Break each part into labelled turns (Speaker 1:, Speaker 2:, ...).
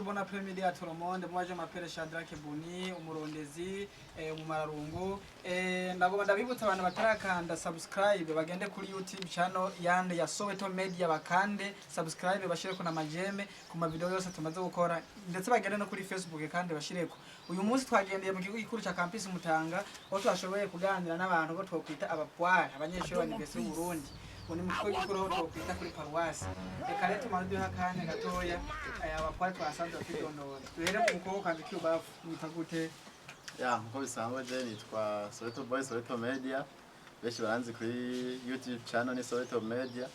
Speaker 1: Bon après-midi à tout le monde. Moi, je m'appelle Shadrach Buni, umurondezi, umumararungu. Ndagomba ndabibutsa abantu batarakanda subscribe bagende kuri YouTube channel yande ya Soweto Media, bakande subscribe, bashireko na ma j'aime ku ma video yose tumaze gukora, ndetse bagende no kuri Facebook kandi bashireko. Uyu munsi twagendeye mu kigo gikuru ca Campus Mutanga, aho twashoboye kuganira n'abantu bo twokwita abapwari, abanyeshuri ba Université y'u Burundi. Ubu ni mu kigo gikuru aho twokwita kuri paruwasi. Reka rero tumaze duha akanya gatoya aya bapwari twasanze batwidondora. Duhere ku mukobwa kanje k'ibubafu. Mwita gute?
Speaker 2: Ya, nkuko bisanzwe, je nitwa Soweto Boy, Soweto Media. Benshi baranzi kuri YouTube channel ni Soweto Media.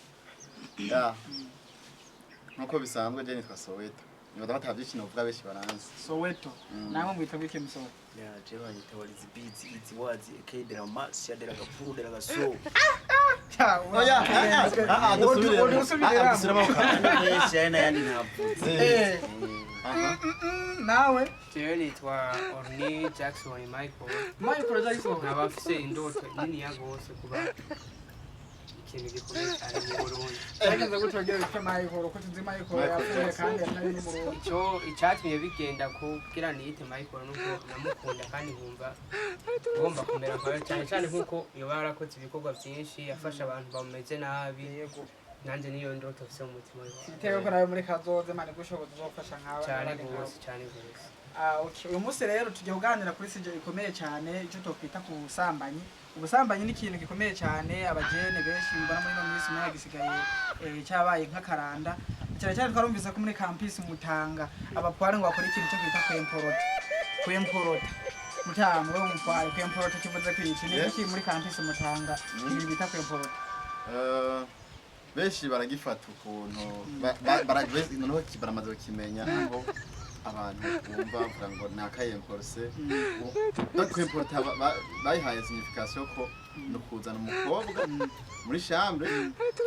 Speaker 2: Ya, nkuko bisanzwe, je nitwa Soweto. Nibaza ko ata byinshi novuga, benshi baranzi.
Speaker 1: Soweto. Namwe mwita gute, musore?
Speaker 3: Ya, je banyita Walizi Bizi Izi Wazi aka de la Masia de la Gapuru de la Gaso.
Speaker 2: Oya, ah, ah, dusubiremo. Ah, dusubiremo kandi.
Speaker 3: Menshi aya n'ayandi ntavuze.
Speaker 2: Aha.
Speaker 1: Nawe?
Speaker 4: Jewe nitwa Orni Jackson Michael.
Speaker 1: Michael Jackson.
Speaker 4: Nkaba mfise indoto niniya gose kuba ikintu gikomeye cyane mu Burundi.
Speaker 1: Yagenze gute wagira witwe Michael, ko tuzi Michael
Speaker 2: Michael
Speaker 1: yapfuye
Speaker 2: Jackson.
Speaker 1: kandi atari n'Umurundi?
Speaker 4: Ico icatumye bigenda kugira niyite Michael nuko namukunda kandi nkumva ngomba kumera nkawe, cyane cyane nkuko yoba yarakoze ibikorwa byinshi, yafasha abantu bameze nabi. Nanjye niyo ndoto mfise mu mutima wawe.
Speaker 1: Bitewe ko nawe muri kazoza Imana igushoboza uzofasha nkawe
Speaker 4: Cyane
Speaker 1: n'abandi nkawe.
Speaker 4: gose, cyane gose.
Speaker 1: Ah, okay. Uyu munsi rero tugiye kuganira kuri sujet ikomeye cyane, icyo twokwita ku busambanyi. Ubusambanyi ni ikintu gikomeye cyane abajene benshi mbona muri ino minsi umenga gisigaye cyabaye nk'akaranda. Cyane cyane twarumvise ko muri Campus Mutanga abapwari ngo bakora ikintu cyo kwita kwemporota. Kwemporota. Mutanga, wewe umupwari, kwemporota kivuze kwiki? Ni iki muri Campus Mutanga ibintu bita kwemporota?
Speaker 2: Benshi baragifata ukuntu noneho baramaze kukimenya, aho abantu bumva bavuga ngo ni akayemporose. Donc kwemporota bayihaye signification ko ni ukuzana umukobwa muri chambre,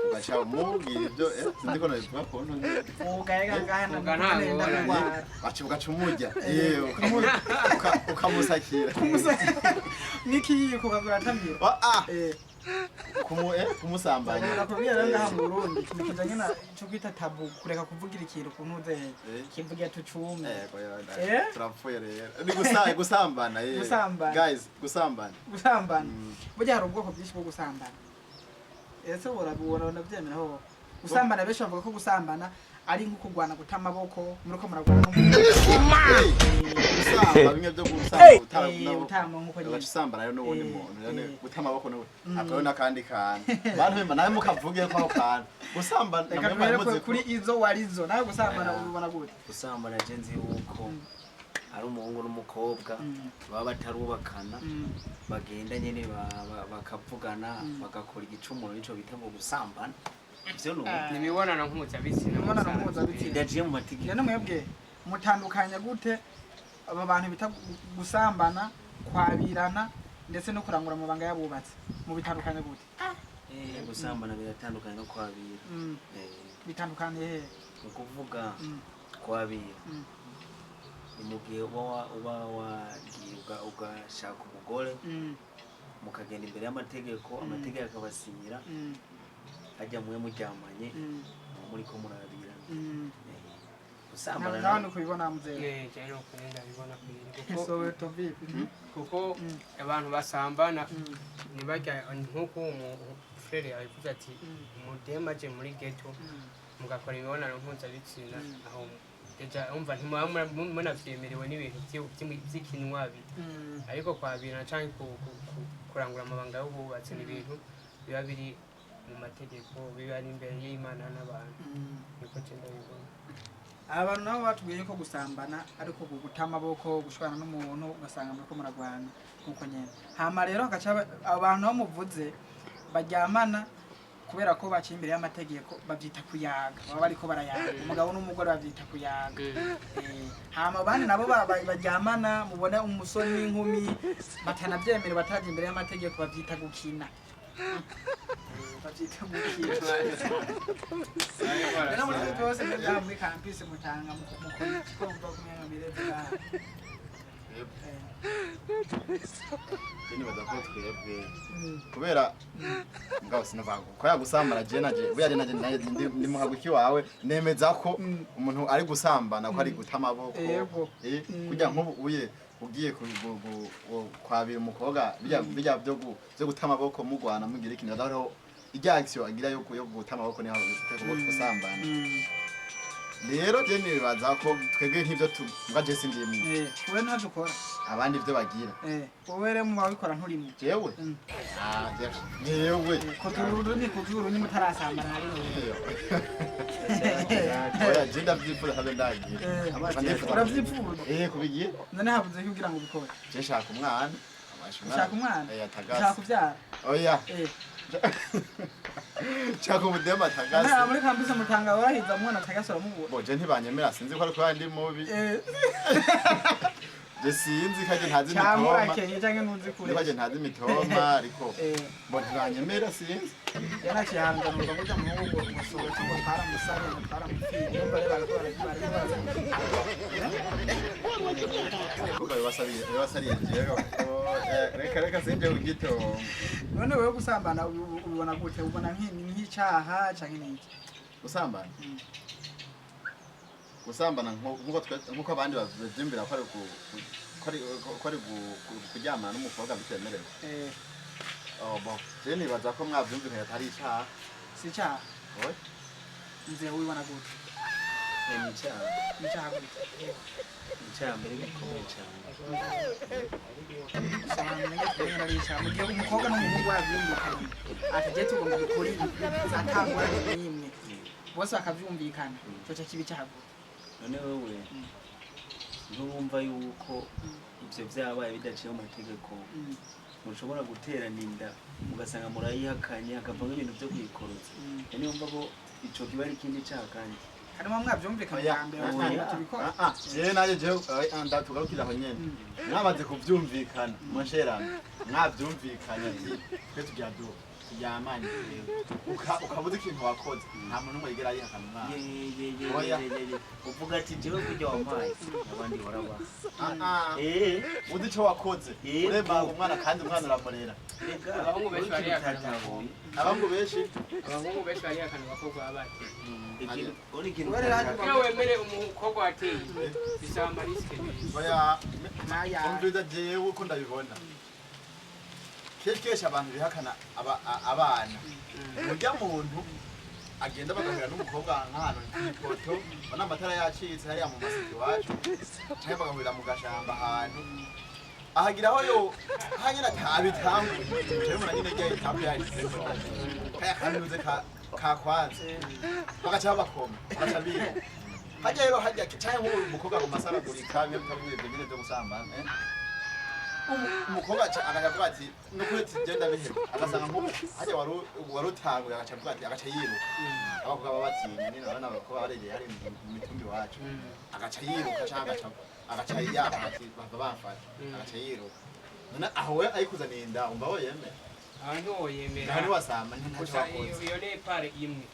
Speaker 2: ugaca umubwira ibyo, sinzi ko nabivuga kuntu.
Speaker 1: Ugaye ngaha.
Speaker 4: Uga nta ngorane.
Speaker 1: Ndagwara.
Speaker 2: Baca ugaca umurya, ukamusakira.
Speaker 1: N'ikiyiko ukagura tamira.
Speaker 2: Ah, kumusambanya.
Speaker 1: Nakubwira rero, ngaha mu Burundi ikintu kijanye na ico kwita tabou, kureka kuvugira ikintu ku ntuze, kivugira tucume.
Speaker 2: Yego,
Speaker 1: Eh?
Speaker 2: turapfuye rero. Ni gusa gusambana.
Speaker 1: Gusambana.
Speaker 2: Guys, gusambana.
Speaker 1: Gusambana. Burya hari ubwoko bwinshi bwo gusambana. Ese urabibona, unavyemera ho gusambana? Benshi bavuga ko gusambana ari nko kurwana, guta amaboko, muriko muragwana n'umuntu.
Speaker 2: Hey, gusamba bimwe byo gusamba utara
Speaker 1: Utama nkuko nyene.
Speaker 2: Ugaca usambana rero n'uwundi muntu rero ni guta amaboko n'ubu akaba n'akandi kantu bantu bimba nawe mukavuge ko ako kantu gusambana.
Speaker 1: Reka
Speaker 2: Namwe
Speaker 1: tuhere
Speaker 2: muzi
Speaker 1: kuri izo warizo. Nawe gusambana ubibona gute?
Speaker 3: Gusambana, je nzi yuko ari umuhungu n'umukobwa baba batarubakana, bagenda nyene bakavugana, bagakora igicumuro, nico bita ngo gusambana. Ivyo ni ubu.
Speaker 4: Ni imibonano mpuzabitsina.
Speaker 1: Imibonano mpuzabitsina.
Speaker 3: Ndaciye mu mategeko.
Speaker 1: Rero mwebwe mutandukanya gute aba bantu bita gusambana, kwabirana, ndetse no kurangura amabanga y'abubatsi? Mubitandukanya gute?
Speaker 3: Gusambana biratandukanye no kwabira.
Speaker 1: Bitandukaniye hehe?
Speaker 3: Ni ukuvuga kwabira ni mu gihe uba wagiye ugashaka umugore, mukagenda imbere y'amategeko, amategeko akabasinyira, hajya mwe muryamanye, muba muriko murabirana. Gusambana
Speaker 1: Nawe ni kubibona, mzee?
Speaker 4: Je nuko nyene ndabibona kweri, kuko
Speaker 1: Soweto vipi?
Speaker 4: Kuko abantu basambana ntibajya nk'uko umu frère yabivuze ati umudemu aje muri ghetto, mugakora imibonano mpuzabitsina, aho déjà umva ntimuba munavyemerewe n'ibintu vy'ikinywabi. Ariko kwabirana canke kurangura amabanga y'ububatsi ni ibintu biba biri mu mategeko, biba ari imbere y'Imana n'abantu. Niko je ndabibona.
Speaker 1: Abantu nabo batubwiye ko gusambana ariko guta amaboko, gushwana n'umuntu, ugasanga muriko muragwana nkuko nyene. Hama rero hagaca abantu aho muvuze baryamana kubera ko baciye imbere y'amategeko, bavyita kuyaga, baba bariko barayaga, umugabo n'umugore bavyita kuyaga. Hama abandi nabo baryamana, mubona umusore n'inkumi batanavyemerewe, bataje imbere y'amategeko, bavyita gukina. Bavyita gukina. Rero muri ibyo byose ngaha muri Campus Mutanga mukora iki ko mvuga kumenya mireze ngaha?
Speaker 2: Je nibaza ko twebwe kubera ngabo sinavuga ko yagusambana je naje buya je naje ndi muhaguki wawe nemeza ko umuntu ari gusambana ko ari guta amaboko.
Speaker 1: Yego.
Speaker 2: Kurya nk'ubu uye ugiye kwabira umukobwa bijya byo guta amaboko mugwana mugira ikintu hariho ijya action agira yo guta amaboko niho gusambana. Rero je nibaza ko twebwe nk'ivyo mbwa je sindimwe.
Speaker 1: Wowe ntavyo ukora.
Speaker 2: Abandi ivyo bagira.
Speaker 1: Wowe rero mu babikora nturimwe.
Speaker 2: Jewe? Jewe.
Speaker 1: Ko tururimi kuzuru mutarasambana rero.
Speaker 2: Oya je ndavyifuza ntabyo ndagira.
Speaker 1: Uravyifuza?
Speaker 2: Kubigira.
Speaker 1: None habuze iki kugira ngo ubikore?
Speaker 2: Je shaka umwana.
Speaker 1: Ushaka umwana?
Speaker 2: Atagase.
Speaker 1: Ushaka kuvyara?
Speaker 2: Oya. Chako mudema atagase.
Speaker 1: Nta muri kambisa mutanga warahiza umwana atagase uramubura.
Speaker 2: Bo je ntibanyemera sinzi ko ari kwa ndi mubi. Je sinzi kaje ntazi
Speaker 1: Cyangwa
Speaker 2: imitoma.
Speaker 1: urakenye canke ntuzi kure.
Speaker 2: Niba je ntazi imitoma ariko bo ntibanyemera sinzi.
Speaker 1: Yanaciye hanze numva burya muhungu ngo sohoke ngo twaramusare ngo twaramupfiriye numva rero bariko
Speaker 2: Kuko bibasariye jewe. Reka sinje kugitonga.
Speaker 1: None wewe gusambana ubibona gute? Ubona nk'icaha canke n'iki?
Speaker 2: Gusambana? Gusambana nkuko abandi bavyumvira ko ari kuryamana n'umukobwa bitemerewe. Oh bon, je nibaza ko mwavyumvikanye atari icaha.
Speaker 1: Si icaha?
Speaker 2: Oya.
Speaker 1: Nze ubibona gute?
Speaker 3: Ni icaha.
Speaker 1: Ni icaha gute?
Speaker 3: Icaha mbere gikomeye cane.
Speaker 1: Mu gihe umukobwa n'umuhungu bavyumvikanye ati je tugomba gukora ibi ata ngorane n'imwe bose bakavyumvikana coca kiba icaha gute?
Speaker 3: None wewe ntiwumva yuko ivyo vyabaye bidaciye mu mategeko mushobora guterana inda mugasanga murayihakanye hakavamo ibintu vyo kuyikorotsa. None wumva ko ico kiba ari ikindi caha kandi
Speaker 1: harimo mwavyumvikanye bwa mbere
Speaker 2: Oya.
Speaker 1: tubikora.
Speaker 2: Je naje je ndatugarukira aho nyene. Mwamaze kuvyumvikana musherana mwavyumvikanye ati twe tugira du turyamane ukabuza ikintu wakoze nta muntu n'umwe yigera yihakana umwana. Oya.
Speaker 3: Uvuga ati jewe kurya wampaye abandi barabaha.
Speaker 2: Uzi ico wakoze urema umwana kandi umwana uramurera.
Speaker 4: Abahungu benshi barihakana abakobwa.
Speaker 2: Abahungu benshi?
Speaker 4: Abahungu benshi barihakana abakobwa baba bateye.
Speaker 3: Ikintu
Speaker 4: Kugira wemere umukobwa wateye bisaba amarisike menshi.
Speaker 2: Oya, umviriza jewe uko ndabibona. Kenshi abantu bihakana abana. Murya muntu agenda bagahura n'umukobwa nk'ahantu kw'ipoto, ubona amatara yacitse hariya mu masoko iwacu, canke bagahurira mu gashamba ahantu. Ahagiraho yo hanyene atabitanguye. Jewe mbona nyene rya etape yayishizeko. Kaya kanuze kakwanze. Bagaca babakoma, bagaca biruka. Harya rero harya canke nk'ubu umukobwa aguma asaragurika, bimwe bitavuye ivyo nyene vyo gusambana, Umukobwa agaca avuga ati nukuri ati genda biheba agasanga nk'ubu harya wari utanguye agaca avuga ati agaca yiruka. Abakobwa baba batinya nyene urabona abakobwa baregeye hari mu mitumba iwacu. Agaca yiruka canke agaca yaka ati bava bamfata agaca yiruka. None aho we ayikuzaniye inda wumva woyemera?
Speaker 4: Aho ntiwoyemera.
Speaker 2: Aho ntiwasamba ntaco
Speaker 4: Gusa
Speaker 2: wakoze.
Speaker 4: iyo ni pare imwe.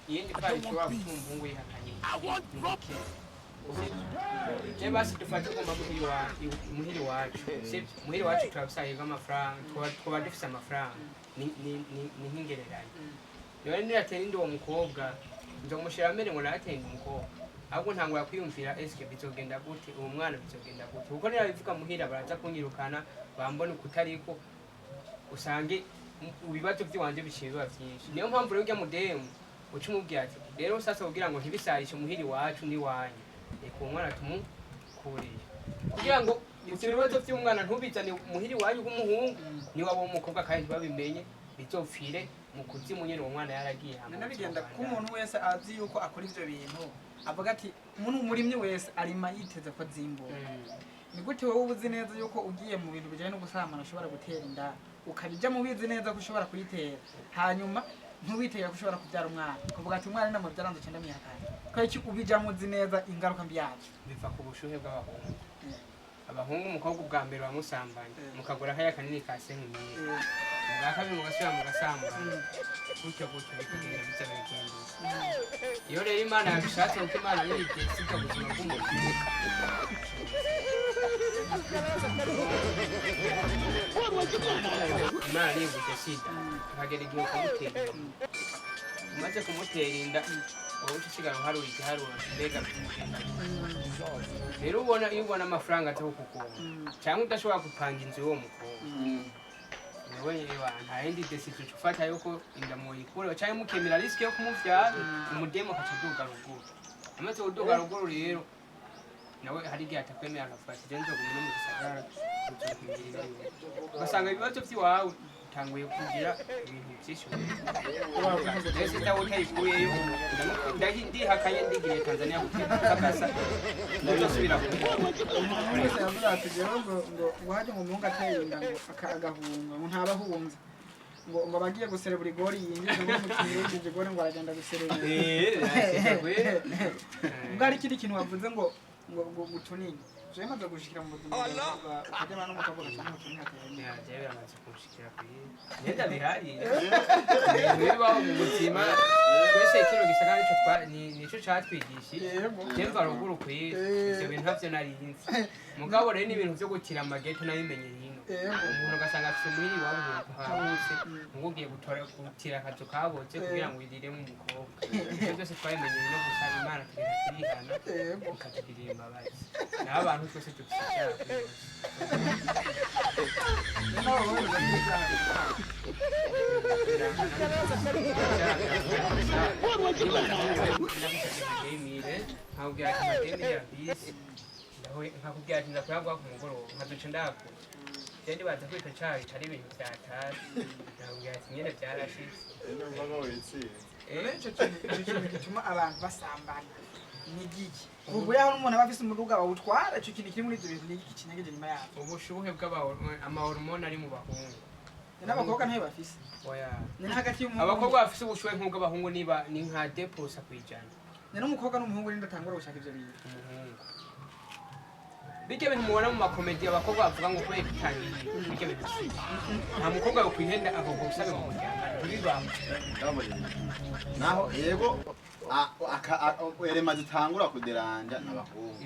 Speaker 4: Iyindi pare ishobora gutuma umuhungu yihakanye. Je basi dufate ugomba muhiri wacu sibyo? Muhiri wacu turabisahirwa amafaranga, twaba dufise amafaranga ni nk'ingereranyo. None niratera inda uwo mukobwa nzomushira mbere ngo narateye inda umukobwa, ahubwo ntangura kwiyumvira eske bizogenda gute, uwo mwana bizogenda gute, kuko nirabivuga muhira baraza kunyirukana bambona ukutariko, usange ibibazo vy'iwanje biciye biba vyinshi. Niyo mpamvu rero urya mudemu uca umubwira ati rero sasa kugira ngo ntibisarishe muhiri wacu n'iwanyu, reka uwo mwana tumukurire kugira ngo ivyo bibazo vy'umwana ntubizane muhiri wanyu w'umuhungu niwaba w'umukobwa kandi ntibabimenye, bizopfire mu kuzimu nyene uwo mwana yaragiye hamwe.
Speaker 1: None bigenda ko umuntu wese azi yuko akora ivyo bintu avuga ati umurimyi wese arima yiteze ko azimbura. Ni gute wowe uba uzi neza yuko ugiye mu bintu bijanye no gusambana ushobora gutera inda, ukabijya mu bizi neza ko ushobora kuyitera, hanyuma ntuwitegera ko ushobora kubyara umwana, kuvuga ati umwana namubyara nzoca ndamwihakana. Kubera iki ubijamwo uzi neza ingaruka mbi yavyo?
Speaker 4: Biva ku bushuhe bw'abahungu. Abahungu umukobwa ubwa mbere wamusambanye mukagura kaya kanini ka senkimiri, ubwa kabiri mugasubira mugasambana, gutyo gutyo bikagenda biza bigenda. Iyo rero Imana yabishatse, kuko Imana niyo isiga ubuzima bw'umuntu. Imana nivuje sida, ukagera igihe ukamutera inda. Umaze kumutera inda, wowe uca usigara uharuye igiharuro, mbega bimugenda. Rero ubona iyo ubona amafaranga atari kukugora cyangwa udashobora gupanga inzu y'uwo mukobwa, niwe nta yindi décision uca ufata yuko inda muyikura cyangwa mukemera risque yo kumuvyara. Umudemu akaca aduga ruguru. Amaze kuduga ruguru rero, nawe hari igihe atakwemera, akavuga ati: "Je nzoguma no mu gisagara, uzokwingirira iwe." Ugasanga ibibazo by'iwawe utanguye kugira ibintu byinshi. Mbese dawe utayikuyeyo, ndihakanye, ndigiye Tanzania gutagasa, ntuzosubira kuba.
Speaker 1: Umuntu wese yavuze ati jewe ngo hajye ngo umuhungu ateye inda ngo agahunga, ngo ntaba ahunze, ngo abagiye guserebura igori yinjije, ngo umukinnyi yinjije igori ngo aragenda guserebura. Ubwo hari ikindi kintu wavuze ngo gutunini, jewe maze gushikira mu buzima bwawe, ukajya n'umukobwa ugaca n'umutunini ateye inda.
Speaker 4: Jewe biramaze kunshikira kuri myenda bihari, ibintu bibaho mu buzima twese. Kino gisagara nico nico catwigishije. Jemva ruguru kwiri ivyo bintu ntavyo narinzi, mugabo rero n'ibintu vyo gutira amageto nabimenye hino. Umuntu ugasanga afise umuhiri iwabo hagutse, ngo ugiye gutora gutira akazu kaboze kugira ngo wiriremo umukobwa. Ivyo byose twabimenye hino. Gusa Imana tugenda turihana, ikatugirira imbabazi. Naho abantu twese dufise icyaha kuri bose.
Speaker 1: Nawe wowe urabyigana.
Speaker 4: Nkakubwira ati madeni ya bisi, nkakubwira ati ndakuyaguha ku mugoroba, nkaduca ndakura. Je ndibaza ko ico caha bitari ibintu vyatari. Nkakubwira ati nyene vyarashitse.
Speaker 2: Numva ko witsinze.
Speaker 1: Rero ico kintu gituma abantu basambana ni giki? Ubu yaho n'umuntu aba afise umuduga bawutwara, ico kintu kiri muri ivyo bintu ni igiki kinyegeje inyuma yavyo?
Speaker 4: Ubushuhe bw'amahormone ari mu bahungu.
Speaker 1: Ni n'abakobwa ntayo bafise?
Speaker 4: Oya.
Speaker 1: Ni hagati y'umuhungu
Speaker 4: Abakobwa bafise ubushuhe nk'ubw'abahungu niba ni nka 2%.
Speaker 1: Ni n'umukobwa n'umuhungu, ninde atangura gushaka ivyo bintu?
Speaker 4: Umuhungu. Bijya bintu mubona mu makomedi, abakobwa bavuga ngo kubera itangiye bijya bintu si nta mukobwa yokwihenda agomba gusabe mu muryango, ntibibaho.
Speaker 2: Naho yego, erema zitangura kuderanja n'abahungu,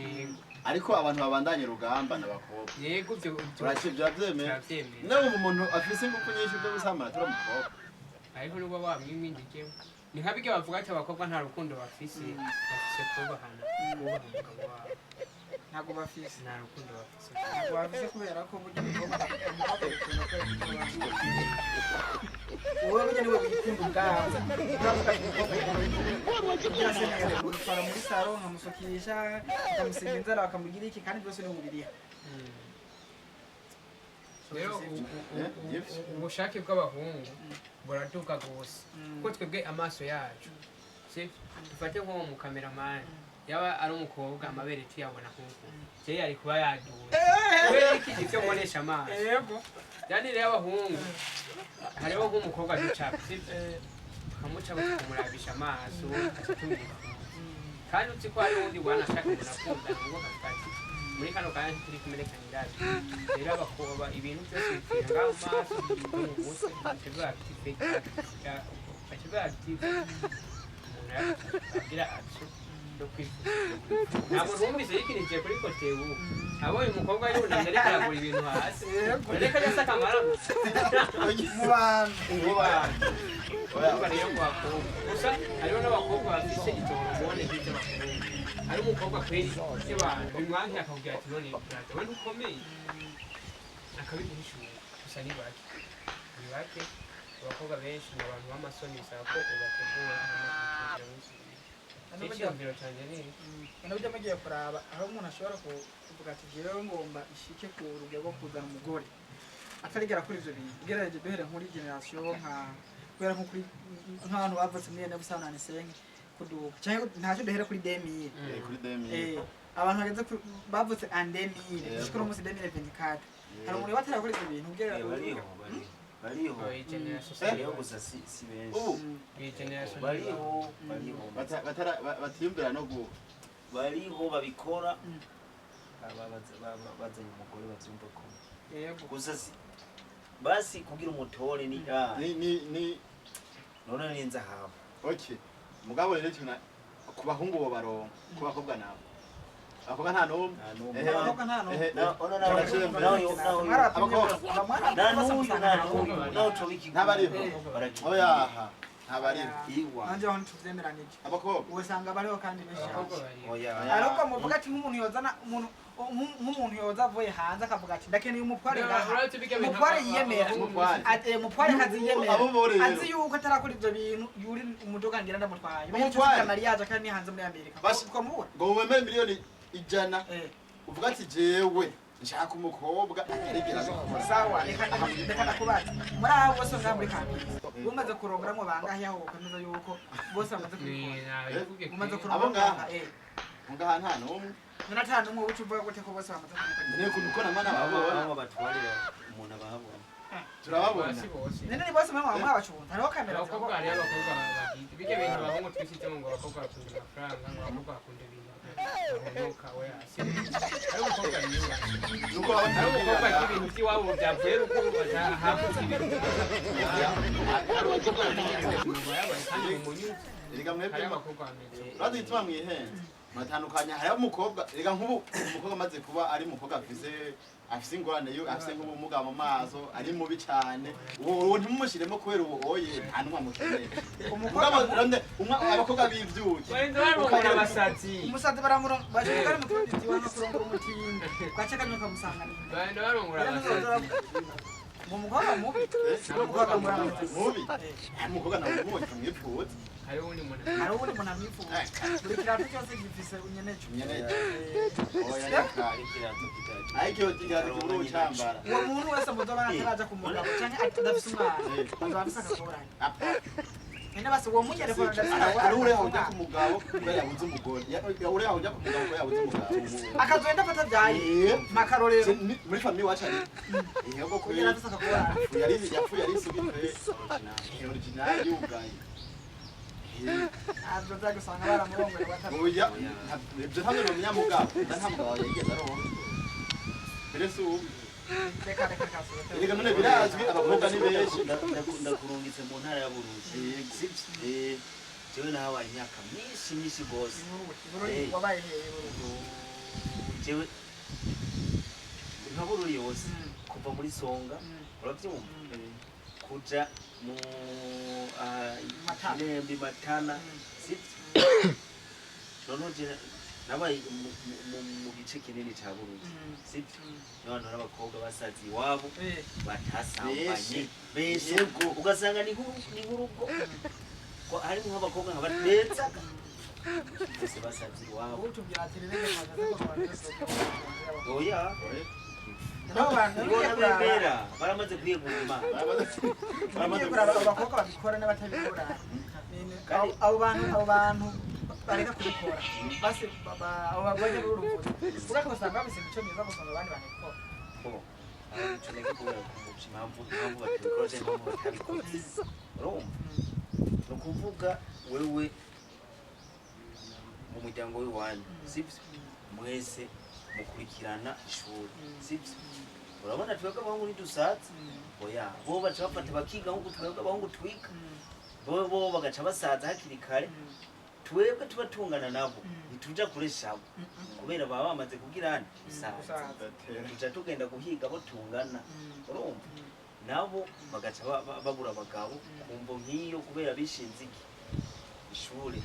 Speaker 2: ariko abantu babandanya urugamba n'abakobwa.
Speaker 4: Yego, ivyo
Speaker 2: Urakivyo uravyemera?
Speaker 4: Turavyemera.
Speaker 2: Nawe umuntu afise ingufu nyinshi byo gusambana turi umukobwa.
Speaker 4: Ariko nuba wamwimwinjijemo, ni nka bijya bavuga ati abakobwa nta rukundo bafise. Bafise kubahana, kubaha umugabo wabo.
Speaker 1: Ntabwo bafise.
Speaker 4: Nta rukundo bafise.
Speaker 1: Ntabwo bafise kubera ko burya umukobwa bikunda ko wowe burya niwe wikunda ubwawe. Uravuga ati umukobwa kugira se nagende kumutwara muri salon, nkamusukisha, bakamusiga inzara, bakamugira iki, kandi byose ni umubiriha.
Speaker 4: Rero ubushake bw'abahungu buraduka gose, kuko twebwe amaso yacu, sivyo? Dufate nko mu kameramani, yaba ari umukobwa, amabere tuyabona nkuko je yari kuba yaduze kubera iki? Ivyo mbonesha amaso. Yani rero abahungu, hariho nk'umukobwa ducapa, sivyo? Tukamuca, tukamurabisha amaso, aca tumwifuza. Kandi uzi ko hari uwundi wana ashaka umuntu akundana, ngo akavuga ati muri kano kanya ntituri kumerekana indabyo. Rero abakobwa ibintu byose bipfira ngaho mu maso no mu mutwe, baca biba active, baca biba active. Umuntu agira action yo kwifuza. Nta muntu wumvise yikinije kuri côté ubu abonye umukobwa yunamye ariko aragura ibintu hasi, ariko ajya akamara
Speaker 1: Mu bantu.
Speaker 2: Mu bantu.
Speaker 4: Urumva rero ku bakobwa gusa, hariho n'abakobwa bafise izo hormone nk'iz'abahungu. Hari umukobwa kweri y'abantu bimwankiye, akakubwira ati: "None brother, we ntukomeye?" Akabiguhishura. Gusa ni bake, ni bake. Abakobwa benshi ni abantu b'amasoni, bisaba ko ubategura hama ukinjira muri iki bintu. Icyiyumviro cyanjye ni
Speaker 1: Nabyo mugiye kuraba aho umuntu ashobora kuvuga ati jewe ngomba ishike ku rugero rwo kuzana umugore atarigera kuri ivyo bintu. Ugerageje duhere nkuri génération, nka kubera nko kuri nk'abantu bavutse muri 1995 kuduga, cyangwa ntacyo, duhere kuri 2000.
Speaker 2: Kuri 2000.
Speaker 1: Abantu bageze bavutse en 2000 gushika uno munsi 2024, hari umuntu batara kuri ivyo bintu ugera?
Speaker 3: Bariho, bariho, bariho.
Speaker 4: Iyi génération
Speaker 3: Bariho, gusa si benshi.
Speaker 2: Ubu
Speaker 4: iyi génération.
Speaker 3: Bariho, bariho.
Speaker 2: Batiyumvira no gu
Speaker 3: Bariho babikora. Bazanye umugore bavyumva ko gusa si basi kugira umutore ni ah,
Speaker 2: ni
Speaker 3: none ni nzahabu.
Speaker 2: Okay, mugabo rero ikintu ku bahungu bo baronka, ku bakobwa nabo Abakobwa nta n'umwe.
Speaker 3: Nta n'umwe.
Speaker 2: Ehe.
Speaker 1: Abakobwa nta n'umwe.
Speaker 2: Ehe.
Speaker 3: Ono nawe
Speaker 1: Nta
Speaker 3: nta n'uyu nta n'uyu nawe utoba
Speaker 2: Ntabariho.
Speaker 3: Barakivuga.
Speaker 2: Oyaha, ntabariho.
Speaker 3: Iwa.
Speaker 1: Nanjye aho ntituvyemeranije.
Speaker 2: Abakobwa.
Speaker 1: Usanga bariho kandi benshi
Speaker 4: Abakobwa
Speaker 1: cyane.
Speaker 4: bariho.
Speaker 3: Oya.
Speaker 1: Ariko muvuga ati nk'umuntu yozana umuntu nk'umuntu yoza avuye hanze akavuga ati ndakeneye umutware ngaha,
Speaker 4: Uretse bijya bintu
Speaker 1: umutware yiyemera.
Speaker 2: Umutware.
Speaker 1: Ati, umutware kazi yiyemera,
Speaker 2: Abo bo rero.
Speaker 1: azi yuko atarakora ibyo bintu, yuri umudoga ngira ndamutwaye.
Speaker 2: Umutware.
Speaker 1: Umutware mariage kandi ni hanze muri Amerika. Ukamubura.
Speaker 2: Ngo wemere miliyoni 100, uvuga ati jewe nshaka umukobwa atarigera abikora.
Speaker 1: Sawa, reka ndakubaza, muri abo bose ngaha muri kaminuza bumaze kurongoramwo bangahe aho kwemeza yuko bose bamaze kubikora? Mumaze
Speaker 2: Abo
Speaker 1: kurongora
Speaker 2: ngaha?
Speaker 1: bangahe?
Speaker 2: Ngaha nta n'umwe.
Speaker 1: None ata n'umwe uca uvuga gute ko bose bamaze kubikora?
Speaker 2: None ukuntu uko namana babona.
Speaker 3: Abo batwarira umuntu abahabona.
Speaker 2: Turababona.
Speaker 4: Si bose.
Speaker 1: None ni bose mwe mwaba mwabacunze, hariho kamera
Speaker 4: Abakobwa,
Speaker 1: zibabona.
Speaker 4: hariho abakobwa bagize bijya bintu abahungu twishyizemo ngo abakobwa bakunda amafaranga, ngo abakobwa bakunda ibintu bihonoka. Oya, si hari umukobwa yiyubaha.
Speaker 2: Nuko
Speaker 4: Hari umukobwa
Speaker 2: baba
Speaker 4: agira ibintu by'iwabo byavuye ruguru hakurya ibintu hari umukobwa yabaye kandi umunyuzi.
Speaker 2: Erega mwebwe
Speaker 4: Hari abakobwa bameze
Speaker 2: urazi igituma mwihenze muratandukanya. Hariho umukobwa, erega nk'ubu umukobwa amaze kuba ari umukobwa afise ingorane, yo afise nk'ubumuga mu maso, ari mubi cyane, uwo ntimumushyiremo kubera ubu oye nta n'umwe amukeneye.
Speaker 1: Umukobwa
Speaker 2: Umugabo abakobwa bivyuye
Speaker 4: barinze barongora abasatsi.
Speaker 1: Umusazi baramuro bashaka ari mu tundi tiwa no kurongora umutindi gace kamwe kamusanganira.
Speaker 4: Barinze barongora abasatsi.
Speaker 1: Ngo umukobwa mubi, umukobwa muramutse.
Speaker 2: Mubi, umukobwa nawe mubonye umwipfuza.
Speaker 4: Hariho uwundi muntu.
Speaker 1: Hari uwundi muntu amwifuza, buri kirato cyose gifise unyeneco.
Speaker 2: Nyeneco. Oya, reka.
Speaker 3: Ikirato kitaje.
Speaker 2: Ariko ikirato kibura ucambara.
Speaker 1: Uwo muntu wese muzobana ataraja ku mugabo canke adafise umwana azoba afise akagorane. None basi uwo munyereko ndafise
Speaker 2: Ari uriya ujya
Speaker 1: akagorane.
Speaker 2: ku mugabo kubera yabuze umugore. Uriya ujya ku mugabo kubera yabuze umugabo.
Speaker 1: Akazoenda afata vyaye
Speaker 2: Eh.
Speaker 1: makarorero.
Speaker 2: Muri famille iwacu ari yego
Speaker 1: Kugira afise akagorane.
Speaker 2: Yapfuye ari isugi pe, original yugaye.
Speaker 1: Azoza gusanga baramurongoye batatu.
Speaker 2: Oya, ibyo ntabwo nomenya mugabo nta mugabo yigeze aronka mbere si ubu.
Speaker 1: Reka reka kasura.
Speaker 2: Erega none birazwi, abakobwa ni benshi.
Speaker 3: Ndakurungitse mu ntara ya Burundi.
Speaker 2: Yego.
Speaker 3: Eh, jewe nahabaye imyaka myinshi myinshi rwose.
Speaker 1: Burundi wabaye hehe Burundi?
Speaker 3: Jewe nka Bururi yose, kuva muri Songa, urabyumva, kuja mu
Speaker 1: Matana.
Speaker 3: Kinembe, Matana, sibyo? Noneho je nabaye mu gice kinini ca Burundi, sibyo? N'abantu n'abakobwa basaza iwabo batasambanye benshi, ugasanga ni nk'urugo ko harimo nk'abakobwa nka beza bose basaza iwabo.
Speaker 1: Ubu tubwira ati rero reka ko abantu
Speaker 3: Oya.
Speaker 1: nabo bantu
Speaker 3: Ibona bemera baramaze kwiyegura.
Speaker 1: ugiye kuraba abakobwa babikora n'abatabikora, abo bantu bareka kubikora basi abo bagore b'uruvuzi urako usanga bafise imico myiza gusumba abandi bantu babikora.
Speaker 3: Bo ico nakikubwira kumuca impamvu batabikora canke impamvu batabikora, urumva, ni ukuvuga wewe mu muryango w'iwanyu, sibyo? Mwese mukurikirana ishuri, sibyo? Urabona twebwe abahungu ntidusatse. Oya, bo baca bafata bakiga nk'uko twebwe abahungu twiga, bo bagaca basaza hakiri kare. Twebwe tuba tungana nabo, ntituja kuresha abo kubera baba bamaze kugira gusaza.
Speaker 1: Gusaza.
Speaker 3: Tuca tugenda guhiga abo tungana, urumva, nabo bagaca babura abagabo ku mvo nk'iyo kubera bishinze iki ishure,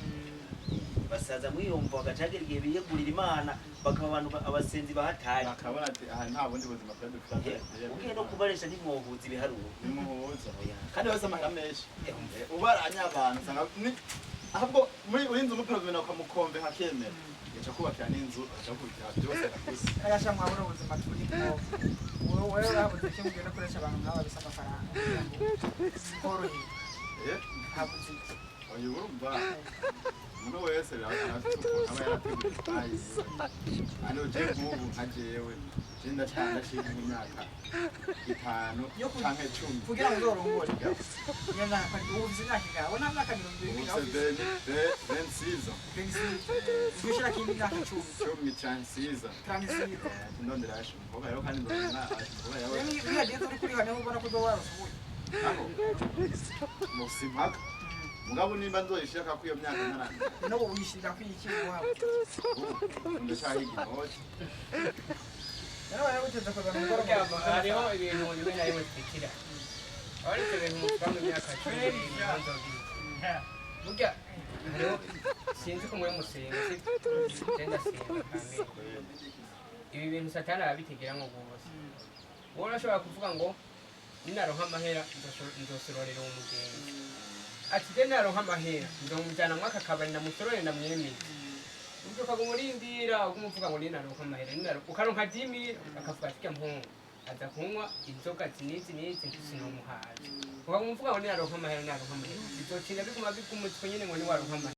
Speaker 3: basaza mwiyumva, bagaca hagera igihe biyegurira Imana, bakaba abantu abasenzi bahatari.
Speaker 2: Bakabona ati aha nta bundi buzima twari dufite.
Speaker 3: Ugiye no kubaresha ntimwohuza ibiharuro.
Speaker 2: Nimuhuza.
Speaker 3: Oya.
Speaker 2: Kandi bose amahera menshi ubaranya abantu usanga ahubwo muri urinze umuperezida ukamukombe hakemera yaca kubakira n'inzu, agaca kubakira byose arakuze.
Speaker 1: Agasha mwabura ubuzima turimo, wowe wabuze icyo mugenda kuresha abantu nk'aba bisa amafaranga kugira ngo korohe.
Speaker 2: Eh,
Speaker 1: habuze iki?
Speaker 2: Oya, urumva umuntu wese arafite ukuntu aba yarateguye ipayi. Hano je nk'ubu nka jewe je ndashima nk'imyaka 5 canke 10
Speaker 1: kugira ngo uzorongore iyo myaka ubu ufise imyaka ingahe? Nta myaka 20
Speaker 2: Ubu c'est 26 ans.
Speaker 1: Gushirako indi myaka 10.
Speaker 2: 10 36 ans.
Speaker 1: Transire.
Speaker 2: Ndondera umukobwa rero kandi ndondera umukobwa yawe.
Speaker 1: Niyo dizo uri kuriha niho ubona ko uzoba warusubuye.
Speaker 2: Aho musimpaka. Mugabo nimba nzoyishaka ko iyo myaka ntarana,
Speaker 1: N'ubu wishirira kwiki wabo?
Speaker 2: ndacyahiga inoti.
Speaker 1: Rero baraguteza kuzana umugore.
Speaker 4: Burya hariho ibintu rimwe na rimwe twitira, aba ari ibyo bintu muvuga mu myaka 10 nzogira. Burya hariho, sinzi ko mwe musenga, sibyo? Je ndasenga kamere. Ibi bintu Satani arabitegeramo rwose. Wowe urashobora kuvuga ngo ninaronka amahera nzosororera uwo mugenzi, ati je naronka amahera nzomujyana mw'aka kabari, ndamusorore, ndamwemeze. Ubwo ukaguma urindira, uguma uvuga ngo ninaronka amahera, ninaronka, ukaronka 10 000, akavuga ati "Rya mpungu aza kunywa inzoga izi n'izi n'izi, sinomuhaza." Ukaguma uvuga ngo ninaronka amahera, ninaronka amahera, bizotinda biguma biguma utwo nyene ngo niwaronka amahera.